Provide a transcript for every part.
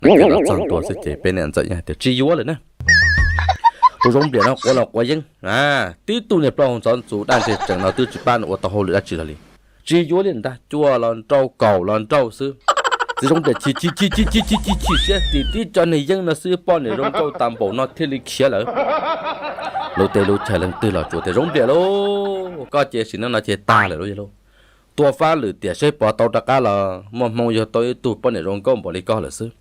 Txog ntua xwb ces peb niam ntxawm yeej hais tias tsis yuav lawm na. Tus Zoov Npliam no quav los quav yeeb, tib tug niag plaub hau ntxhov ntxus daj ntseg tseem no twb tsis pab nws ua tau hauj lwm dab tsi los li. Tsis yuav li ntag, cuaj los nrauj, kaum los nrauj xwb. Txiv Zoov Npliam chim chim chim chim chim chim chim chim siab, tim tib co niag yeeb no xwb poj niam zoo nkauj tas npaum no thiaj li khiav lawm. Lub teb lub chaw leej twg los tsuas tias Zoov Npliam lauj, koj ces sim neej no ces tag lawm lauj yog lauj. Tua fab lwm tiam seb puas tau rov qab los muaj hmoo yug tau ib tug poj niam zoo nkauj npaum li koj lawm xwb.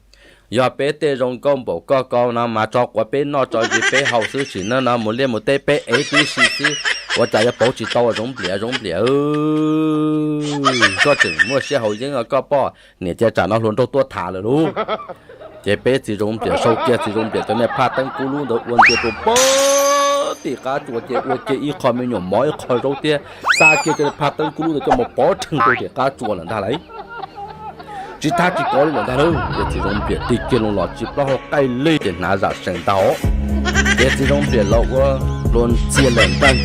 Yog peb tej zoo nkauj npaum koj ko no mas tso quav peb noj tso zis peb haus xwb, sim neej no mus liaj mus teb peb ev tib si xwb, ua cas yuav pauv tsis tau Zoov Npliam, Zoov Npliam. Koj tseem muaj siab haus yeeb, koj poj niam cia tsam no hluas nraug tuaj tham lawm lauj. Ces peb txiv Zoov Npliam sau kiag txiv Zoov Npliam cov niag phaj teeb kub lub ntawd ua ntsia rau pem tim qab tsua ces ua kiag ib qho me nyuam mov ib qho zaub thiab xa kiag cov niag phaj teeb kub lub ntawd coj mus pov rhees rau tim qab tsua lawm ntag lauj. Tsis thab tsis kov li lawm ntag lauj. Ces txiv Zoov Npliam tig kiag loo los tsis plaub hau qaij lig ces hnav zam sees ntag os. Ces txiv Zoov Npliam los ua hlua ntxhias lawm ntag.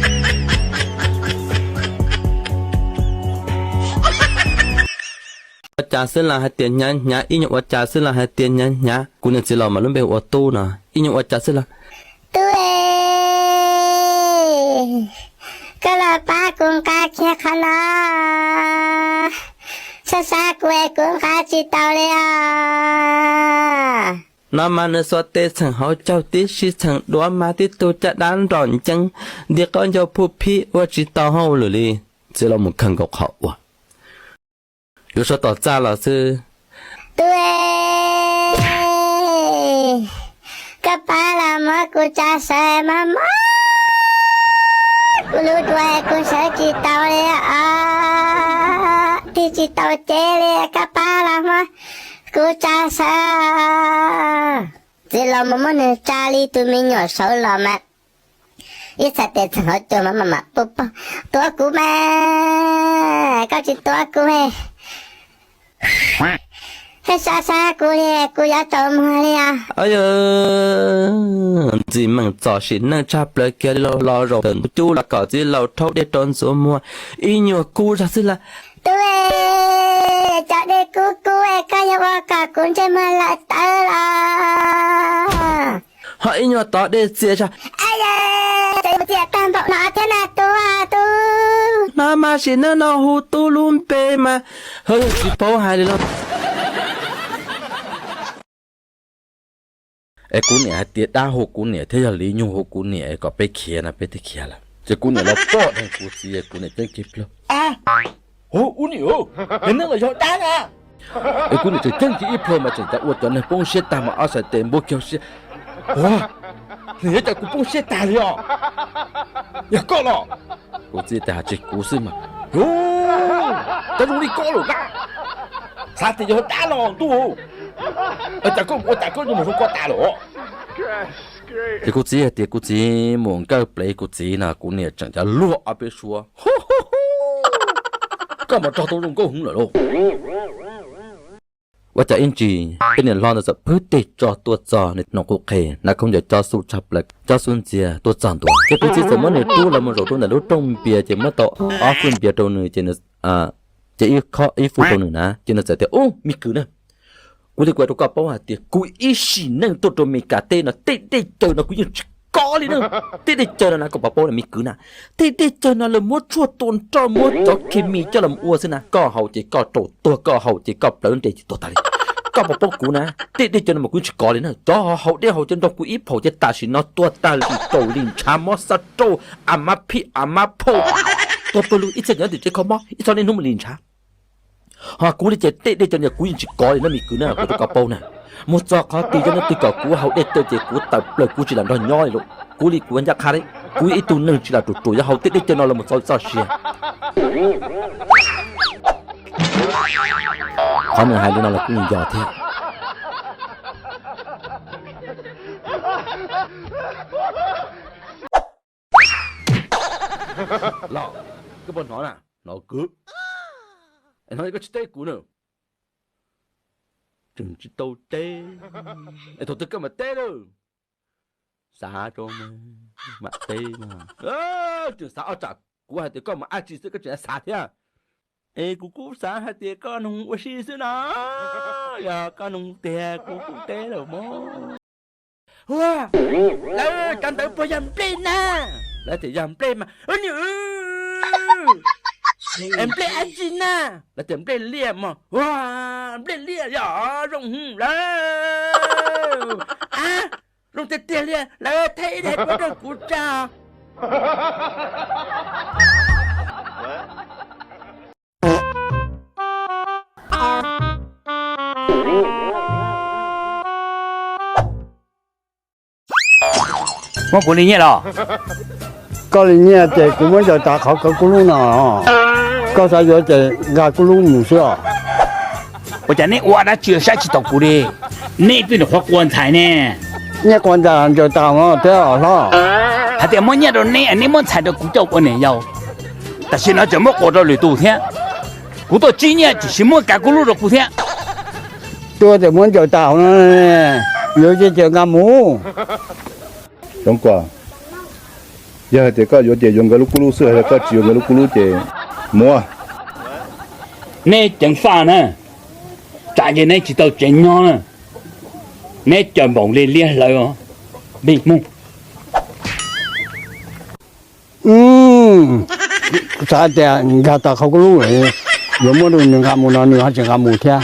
Ua cas xwb los hais tias hnyav hnyav, ib nyuag ua cas xwb los hais tias hnyav hnyav. Kuv niam txiv los mas lub npe ua Tub no, ib nyuag ua cas xwb los, Tub e, koj los pab kuv nqa kiag qhov no, sab sab kuv es kuv nqa tsis tau li os. No mas nws xuas tes txheem hauv caug tib si txheem duav mas tib tug caj dab nrom nceeb nti qaub ncaug phuj phib ua tsis tau hauj lwm li. Txiv los mus khaws nkaus qhov uas yuav sab tom txaj los xwb. Tub e, koj pab los muab kuv tsa sawv mas muab kuv lub duav kuv sawv tsis tau li os, tig tsis tau cev li, koj pab los muab kuv tsa sawv. Txiv los mus muab nws tsa li tus me nyuam sawv los mas ib txhais tes txheem hauv caug mas mam mam pub pog, tuav kuv mas, koj tsis tuav kuv, sab sab kuv li, kuv yuav tsaus muag li os. Ntxim meem txom sim neej tshaj plaws kiag li, los zaum ntawm ntug cub los kom txiv laus rhaub dej rau ntxuav muag, ib nyuag kub zog xwb las. Tub e, cov dej kub kub es koj yuav ua kom kuv ntsej muag lawm tawv los? Ho ib nyuag tov dej txias zog, txias tag npaum no thiab na tub, tub. No mas sim neej no hu tub lub npe mas ho yog tsis paub hais li los. Es kuv niam hais tias dab hu kuv niam thiab yog li nyuj hu kuv niam kom peb khiav no peb thiaj khiav lawm. Ces kuv niam los pom dheev kuv txiv, kuv niam ceeb kiag plawg, a, hu ub niam, es neeg los yog dab na. Es kuv niam tseem ceeb kiag ib plawg mas tseem cas ua cov neeg poob siab tag mas ob txhais tes npuab kiag siab, ua, nws yuav cas kuv poob siab tag li os. Yog koj los? Kuv txiv tias, hais tsis kuv xwb mas. Yu, cas zoo li koj lawm na, xav tias yog dab los ntuj, cas koj ua cas koj yuav mus hu koj tas lawm. Ces kuv txiv hais tias kuv txiv mus nkawj plev kuv txiv no kuv niam tseem cav luag ob peb suab, koj mas raug tau zoo nkauj hwv lawm lauj. Ua cas ib ntsis peb niam hlob ntawd txawm pwb teg tso tuaj txog nws noo qub qhe, hnav khaub ncaws cob xub tshaj plaws, cob xub ntxiag tuaj txog ntua. Ces kuv txiv txawm muab nws rub los mus zaum rau ntawm lub rooj npias ces muab tau ob fwj npias rau nws ces nws, ces ib fwj rau nws na ces nws txawm tias, ub, me kwv na, kuv li kuv hais rau koj paub hais tias kuv ib sim neej tuaj rau Meskas teb no tej dej cawv no kuv yeej tsis kov li na. Tej dej cawv no na koj puas paub na me kwv na, tej dej cawv no lawv muab tshuaj tua nroj muab cov khes mis coj los ua xwb na, koj haus ces koj raus tuag, koj haus ces koj plawv nres ces tuag tas li. Koj puas paub kuv na, tej dej cawv no mas kuv yeej tsis kov li na. Cov haus dej haus cawv nrog kuv ib phaum ces tam sim no tuag tag li, raus li ntshav mob xab rauj, a mab phij a mab phauj, tuag pawg lug, ib txhia nyob tim tsev kho mob, ib txhia niaj hnub mus li ntshav. Ho kuv li ces tej dej cawv no kuv yeej tsis kov li na me kwv na, kuv rau koj paub na. Mus txog qhov twg yog leej twg kom kuv haus dej cawv ces kuv tawm plaws kuv tsis lam nrog nyob li lauj. Kuv li kuv ncaj qha li, kuv yog ib tug neeg tsis lam ruam ruam yuav haus tej dej cawv no los mus txog txoj sia. Qhov nws hais li no los kuj yog thiab. Los, koj puas hnov na? Hnov kwv. Es hnov koj tsis teb kuv na. Tseem tsis tau teb. Es thaum twg koj mam teb lawm? Xav rau mam teb mas. Tseem xav ob tsam kuv hais tias koj mus ab tsi xwb koj tseem xav thiab. Es kuv kuj xav hais tias koj nug ua si xwb na. Yog koj nug tiag kuv kuj teb lawm mog. Ua, lawv cov ntawd puas yog nplej na? Lawv tias yog nplej mas. Es nplej dab tsi na? Lawv tias nplej liaj mog. Ua, nplej liaj yog zoo lawm. A, zoo tiag tiag li, lawv thaij ib daim rau kuv tsa. Muab kuv li nyiaj los? Koj li nyiaj ces kuv muab ncaws tas qhov kawg kub lub no. Koj xav yuav ces nkag kub lub mus xwb os. Ua cas neb ua dab tsi saib tsis taus kuv li? Neb twb nyuam qhuav qua ntxhais ne. Nyiaj qua ntxhais ncaws tas no thiab hlob. Hais tias muab nyiaj rau neb, neb muab ntxhais rau kuv coj ua niam yau. Tam sim no tseem muab qua rau lwm tus thiab. Kuv tuaj tsib nyiaj tiam sis muab kav kub lub rau kuv thiab. Twb tias muab ncaws tas no, yuav ces nkag mus. Xyoob Kuam, yog hais tias koj yuav ces yuav nkawd lub kub lub xwb, yog koj tsis yuav nkawd lub kub lub ces mus. Neb ceev faj na, tsam ces neb tsis tau tsev nyob na. Neb cov npaum li liab hlawv, npij mus. Xav tias nkag tau qhov kub lub, yuav muab rau nws nqa mus no nws ho tsis nqa mus thiab.